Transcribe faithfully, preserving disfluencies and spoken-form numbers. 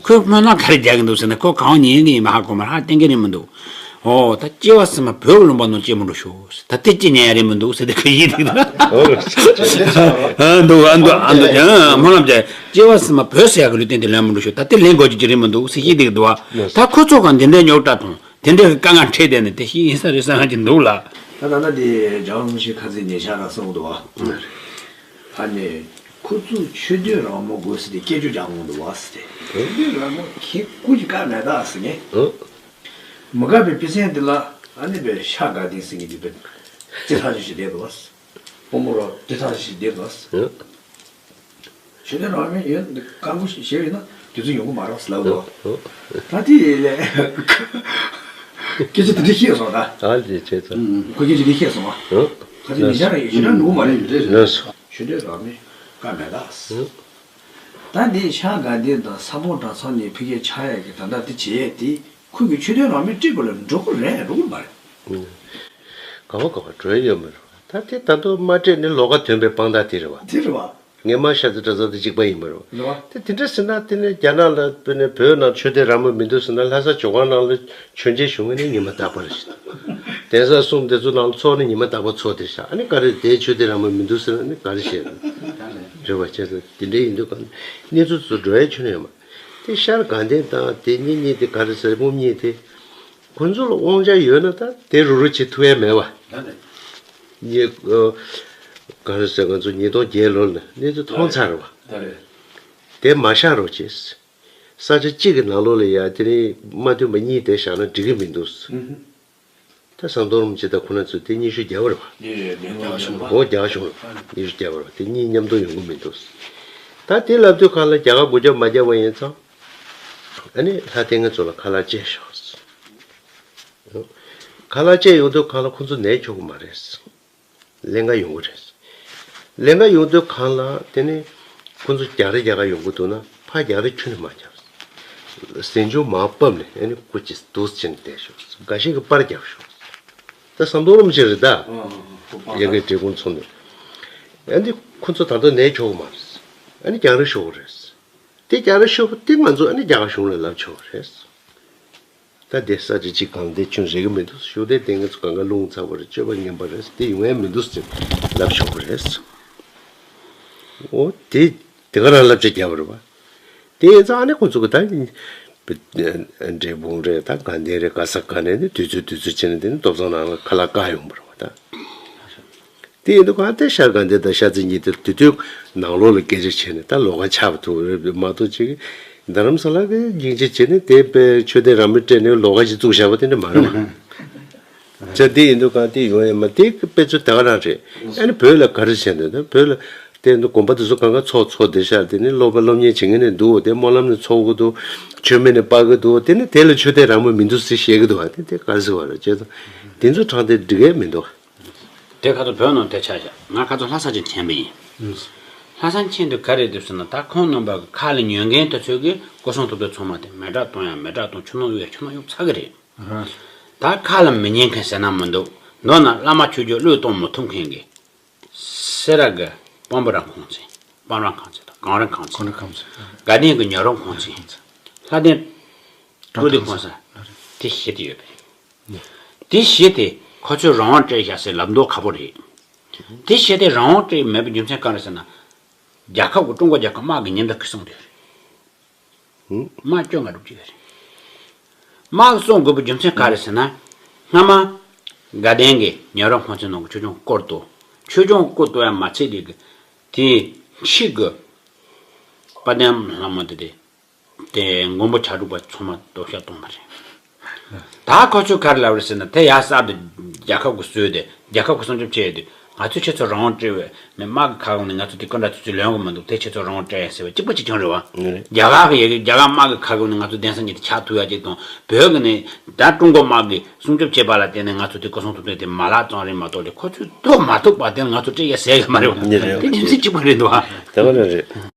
ཁོས་སྨོན་ལམ་ག་རེ་རྒྱག་གི་འདུག་ཟེར་ན། ཁོ་གང་ཉན་གི་ཡིན་མ་ཧ་གོ་མ་ཧ་བསྟན་གི་རེད་མི་འདུག་ཨོ་ད་སྐྱེ་བ་སྲིད་མ་བོད་ཀྱི་ལུང་པ་ནང་སྐྱེ་མི་འགྲོ་ཤོག་ད་དེ་སྐྱེ་ཉན་ཡ་རེད་མི་འདུག་ཟེར་ཏེ་ཁོས་ཡིད་དེ་འདུག་ཨ་འདུག་ཨ་འདུག་ཨ་འདུག་ཨ་སྨོན་ལམ་རྒྱག་སྐྱེ་བ་སྲིད་མ་བོད་ཟེར་ཡ་གི་ལུས་རྟེན་དེ་ལེན་མི་འགྲོ་ཤོག་ད་དེ་ལེན་དགོས་ཀྱི་རེད་མི་འདུག་ཟེར་ཡིད་དེ་འདུག་ད་ཁོ་ཚོ་གང་དེ་འདྲའི་རྙོག་དྲ་དང་དེ་འདྲའི་དཀའ་ངལ་འཕྲད་བསྡད་ནས་དེ་ཤི་ཡིན་ས་རེད་བསམ་གྱི་འདུག་ལ། ད་ད་ལྟ་དེ་རྒྱལ་བ་རིན་པོ་ཆེ་ཁ་ཚིག་ཉེ་ཆར་རང་གསུངས་འདུག་བ། ཨ་ནི། ཁོ་ཚོས་ཆོས་དད་རང་མོས་དགོས་ཟེར་ཏེ་སྐད་ཆ་རྒྱག་འོང་འདུག་བ་ཟེར་ཏེ། ཆོས་དད་རང་མོས་ཁྱེད་ཀུན་གྱིས་བཀག་མེད་ད་ཟེར་ངས། ཨོ། མི་དགའ་བའི་དཔེ་ཚན་འདི་ལ་ཨ་ནི་པའི་ཤ་དགའ་ལྡན་ཟེར་མཁན་གྱི་པའི་རྩེད་ཐང་ཞིག་བསྡད་འདུག་བ། སྤོ་མོ་རོ་རྩེད་ཐང་ཞིག་བསྡད་འདུག་བ། ཨོ། ཆོས་དད་རང་མོས་ཡོད་འདི་བཀག་འགོག་ཞིག་བྱས་ཡོད་ན་དུས་ཚོད་ཡོང་གི་མ་རེད་ཟེར་ལབ་འདུག་བ། ཨོ། ད་དེ་ཡིན་ལས་སྐད་ཆ་དེ་འདྲ་བཤད་སོང་ད། ཨ་ལས་བྱས་ཙང་། ཁོས་སྐད་ཆ་དེ་བཤད་སོང་བ། ཨོ། ད་དེ་ཉེ་ཆར་ཡོད་ཞེ་དྲག་འགྲོ་གི་མ་རེད། ལགས་སོ། ཆོས་དད་རང་མོས་བཀག་མེད་ད། ད་འདི་ཤ་དགའ་ལྡན་དང་ས་ཕོ་བྲང་ཚང་ནས་ཕ་གིར་ཆགས་ཡག་གི་ད་ལྟ་འདི་བྱེད་ཡས་དེ་ཁོ་གི་ཆོས་དད་རང་མོས་སྤྲད་དགོས་ལ་འགྲོ་གི་རེད་འགྲོ་གི་མ་རེད། ག་བ་ག་བ་འགྲོ་ཡས་ཡོད་མ་རེད། ད་དེ་ད་དུང་མ་སྤྲད་ནས་ལོགས་ཀ་ཐོན་པའི་དཔང་རྟགས་དེ་རེད་བ། དེ་རེད་བ། ངས་མ་ཤ་ཚ་གྲྭ་ཚང་དེ་གཅིག་པ་ཡིན་མ་རེད་བ། རེད་བ། དེ་དེ་འདྲ་ཟེར་ན་དེ་ནས་རྒྱ་ནག་ལ་དཔེར་ན་བོད་ནང་ཆོས་དད་རང་མོས་མི་འདུག་ཟེར་ན་ལྷ་ས་ཇོ་ཁང་ནང་ལ་མཆོད་མཇལ་ཞུ་མཁན་ནི་ཉི་མ་རྟག་པ་རེད་ཤག་གདན་ས་གསུམ་དེ་ཚོ་ནང་ལ་ཚོགས་ནི་ཉི་མ་རྟག་པ་ཚོགས་དེ་ཤག་ཨ་ནི་ག་རེ་དེ་ཆོས་དད་རང་མོས་མི་འདུག་ཟེར་ན་ནི་ག་རེ་བཤད་ན། རེད་བ། བྱས་ཙང་དེ་འདྲའི་ཡིན་དུས་གང་གནས་ཚུལ་ཚོ་འགྲོ་ཡ་ཁྱོན་ནས་ཡོད་མ། དེ་ཤར་དགའ་ལྡན་དང་དེ་གཉིས་གཉིས་དེ་ག་རེ་ཟེར་སྤོམ་གཉིས་དེ། ཁོ་ཚོ་ལ་དབང་ཆ་ཡོད་ན་ད་དེ་རུ་རུ་བྱེད་ཐུབ་ཡ་མེད་བ། ད་ནི། ཡེ། ག་རེ་ཟེར་ང་ཚོ་ཉིས་སྟོང་བརྒྱད་ལོ་ལ་གནས་ཚུལ་མཐོང་ཚར་བ། ད་རེད། དེ་མ་བཞག་རོགས་བྱེད། ས་ཆ་གཅིག་གི་ནང་ལོགས་ལ་ཡ་དེ་ནི་མ་མཐུན་པ་གཉིས་དེ་བཞག་ན་འགྲིག་གི་མི་འདུག་ད་ཟམ་གདོང་རིན་པོ་ཆེ་དང་ཁོ་ན་ཚོས་དེ་སྙན་ཞུ་རྒྱག་པ་རེད་བ། འོ་རྒྱག་བྱུང་། སྙན་ཞུ་རྒྱག་པ་རེད་བ། དེ་གཉིས་མཉམ་དུ་ཡོང་གི་མི་འདུག་ད་དེ་ལབ་དུས་གང་ལ་རྒྱ་གར་སྒོ་རྒྱབ་མ་རྒྱབ་པ་ཡིན་ཙང་། ཨ་ནི་ལྷ་ལྡན་ང་ཚོ་ལ་ཁ་ལག་བཅད་ཤོག་ཁ་ལག་བཅད་ཡོང་དུས་གང་ལ་ཁོ་ཚོ་ནད་ཁྱོག་གི་མ་རེད། ཀླན་ཀ་ཡོང་གི་རེད། ཀླན་ཀ་ཡོང་དུས་གང་ལ་དེ་ནི་ཁོ་ཚོ་རྒྱག་རེས་རྒྱག་ག་ཡོང་གི་འདུག་ན་ཕར་རྒྱག་རེས་ཁྱོན་ནས་མ་རྒྱབ། ཟས་འཇུ་མར་ཕབ་ནས་ཨ་ནི་སྐུ་ཅི་འདུག་ཟེར་ནས་བསྡད་ཤོག་འགའ་ཤས་ཀྱིས་པར་རྒྱབ་ཤོག་ད་ཟམ་གདོང་རིན་པོ་ཆེ་རེད་ད། ཡ་གིའི་འབྲས་སྤུངས་ཚོ་ནས། ཨ་ནི་ཁོ་ཚོ་ད་ལྟ་ནད་ཁྱོག་གི་མ་རེད། ཨ་ནི་རྒྱག་རེས་ཤོར་གི་རེད། དེ་རྒྱག་རེས་ཤོར་བ་དེ་ང་ཚོ་ཨ་ནི་རྒྱ་གར་གཞུང་ལ་ལབ་ཆོག་གི་རེད། ད་དེ་ས་ཆ་གཅིག་གང་དེ་ཁྱོན་རེག་གི་མི་འདུག་ཤུགས་ལྡན་དེ་ང་ཚོ་གང་ག་རླུང་ཚ་བ་རེད། སྤྱོད་པ་ངན་པ་རེད། དེ་ཡོང་ཡ་མི་འདུག་ཟེར་ལབ་ཆོག་གི་རེད། འོ་དེ་དེ་ག་རང་བསླབ་བྱ་བརྒྱབ་པ་རེད་བ། དེ་ཡིན་ཙང་ཨ་ནི་ཁོ་ཚོ་གི་ད་འབྲས་སྤུངས་རེད། ད་དགའ་ལྡན་རེད། ག་ས་ག་ནས་ནི་དུས་ཚོད་དུས་ཚོད་བྱས་ནས་དེ་ནི་ལྟོ་ཚང་ནང་ལ་ཁ་ལག་བཀག་ཡོང་བ་རེད་བ་ད། དེ་ཡིན་དུས་གང་ལྟར་ཤར་དགའ་ལྡན་དང་ཤར་རྩེ་གཉིས་དེ་དུས་དུས་ནང་ལོགས་ལ་སྐད་ཆ་བྱས་ནས་ད་ལོགས་ཀ་ཆགས་པ་ཐུག་རེད་མ་གཏོགས་ཅིག་རྡ་རམ་ས་ལ་གི་སྙིང་རྗེ་བྱས་ནས་དེ་དཔེ་ཆོས་དད་རང་མོས་སྤྲད་ནས་ལོགས་ཀ་ཞིག་བཙུགས་བཞག་པ་དེ་འདྲ་མ་རེད་བ། བྱས་དེ་ཡིན་དུས་གང་དེ་ཡོང་ཡ་མ་དེ་གི་དཔེ་ཚོད་དེ་ག་རང་རེད། ཨ་ནི་བོད་ལ་ག་རེ་བྱས་འདུག་ད་བོད་ལ་དེ་འདུག་དགོན་པ་དེ་ཚོ་གང་ག་ཚོགས་ཚོགས་བསྡད་ཤག་དེ་ནི་སློབ་པ་སློབ་གཉེར་བྱེད་མཁན་ནི་འདུག་དེ་སྨོན་ལམ་ནི་ཚོགས་གི་འདུག་མཆོད་མེ་ནི་སྤར་གི་འདུག་དེ་ནི་དེ་ལ་ཆོས་དད་རང་མོས་མི་འདུག་ཟེར་བཤད་གི་འདུག་ཨ་དེ་དེ་ག་རེ་ཟེར་བ་རེད་བྱས་ཙང་དེ་ཚོ་དྲང་དེ་འགྲིག་གི་མི་འདུག་དེ་ཁ་ཚོ་བོད་ནང་དེ་ཆགས་ཤག་ང་ཁ་ཚོ་ལྷ་ས་ཅིག་མཁྱེན་པ་ཡིན། ལྷ་ས་མཁྱེན་དུས་ག་རེ་འདུག་ཟེར་ན་ད་ཁོང་རྣམ་པ་གི་ཁ་ལ་ཉན་མཁན་དེ་ཚོས་གི་སྐུ་སྲུང་ཐུབ་པའི་ཚང་མ་དེ་མེ་སྲེག་གཏོང་ཡ་མེ་སྲེག་གཏོང་། ཆུ་ནང་གཡུག་ཡ་ཆུ་ནང་གཡུག་ཚར་གི་རེད། ད་ཁ་ལ་མི་ཉན་མཁན་ཟེར་ན་མི་འདུག་མདོར་ན་བླ་མ་ཆོས་བརྒྱུད་བློས་གཏོང་མི་ཐུབ་མཁན་གི་སེ་ར་གི་སྤོམ་པོ་ར་ཁང་ཚན། སྤོམ་ར་ཁང་ཚན་དང་གངས་རི་ཁང་ཚན། གངས་རི་ཁང་ཚན། དགའ་ལྡན་གི་ཉག་རོང་ཁང་ཚན། ལྷ་ལྡན་སྤྲོ་བདེ་ཁང་ཚན། དེ་བཞི་དེ་ཡོད་པས། དེ་བཞི་དེ་ཁོ་ཚོས་རང་དབང་སྤྲད་བཞག་ཟེར་ལབ་མདོག་ཁ་པོ་རེད། དེ་བཞི་དེ་རང་དབང་སྤྲད་མེད་པའི་རྒྱུ་མཚན་གང་རེད་ཟེར་ན། རྒྱལ་ཁབ་ཀྱི་ཀྲུང་གོ་རྒྱལ་ཁབ་དམག་གི་ཉེན་བརྡ་ཁུར་སོང་དེ་རེད། དམག་སྐྱོ་ང་སྒྲུབ་ཀྱི་ཡོད་རེད། དམག་སྲུང་དགོས་པའི་རྒྱུ་མཚན་ག་རེ་ཟེར་ན། སྔ་མ། དགའ་ལྡན་གྱི་ཉག་རོང་ཁང་ཚན་ནང་གི་ཆོས་སྐྱོང་བསྐོར་ཏོ། ཆོས་སྐྱོང་བསྐོར་ཏོ་ཡང་མ་ཚད་ལས་གི། དེ་ཕྱི་གི་དཔལ་ལྡན་ལྷ་མོ་དེ་དེ། དེ་མགོན་པོ་བྱ་གྲུབ་པ་ཚང་མ་ལྟོ་ཤ་གཏོང་བ་རེད། ད་ཁོ་ཚོས་ག་རེ་ལབ་རེད་ཟེར་ན། དེ་ཡ་གསར་དུ་རྒྱལ་ཁབ་ཀྱི་སྲོལ་དེ་རྒྱལ་ཁབ་ཀྱི་སྲུང་སྐྱོབ་བྱས་ཡོད་དུས། ང་ཚོས་ཁྱེད་ཚོ་རང་དབང་སྤྲད་པས་མེད། དམག་གི་ཁ་གང་ནས་ང་ཚོ་དེ་ག་འདྲ་ཚོད་ཚོད་ལོན་གི་མི་འདུག་དེ་ཁྱེད་ཚོ་རང་དབང་སྤྲད་ཡ་ཟེར་བ་གཅིག་པ་གཅིག་རྐྱང་རེད་བ། རེད། རྒྱ་གར་གི་ཡ་གི་རྒྱ་གར་དམག་གི་ཁ་གང་ནས་ང་ཚོ་གདན་ས་གཉིས་དེ་ཆགས་ཐུབ་ཡ་གཅིག་དང་། བོད་གི་ནས་ད་ཀྲུང་གོ་དམག་གིས་སྲུང་སྐྱོབ་བྱས་པ་ལ་བརྟེན་ནས་ང་ཚོ་དེ་སྐུ་སྲུང་ཐུབ་ཐུབ་དེ་མ་ལག་ཙམ་རེད་མ་གཏོགས་ལས་ཁོ་ཚོས་ཐུབ་མ་ཐུབ་པ་དེ་ང་ཚོ་སྤྲད་ཡ་ཟེར་གི་མ་རེད་བ། རེད་རེད། དེ་རྒྱུ་མཚན་གཅིག་པ་རེད་འདུག་བ། དེ་ག་ནས་རེད།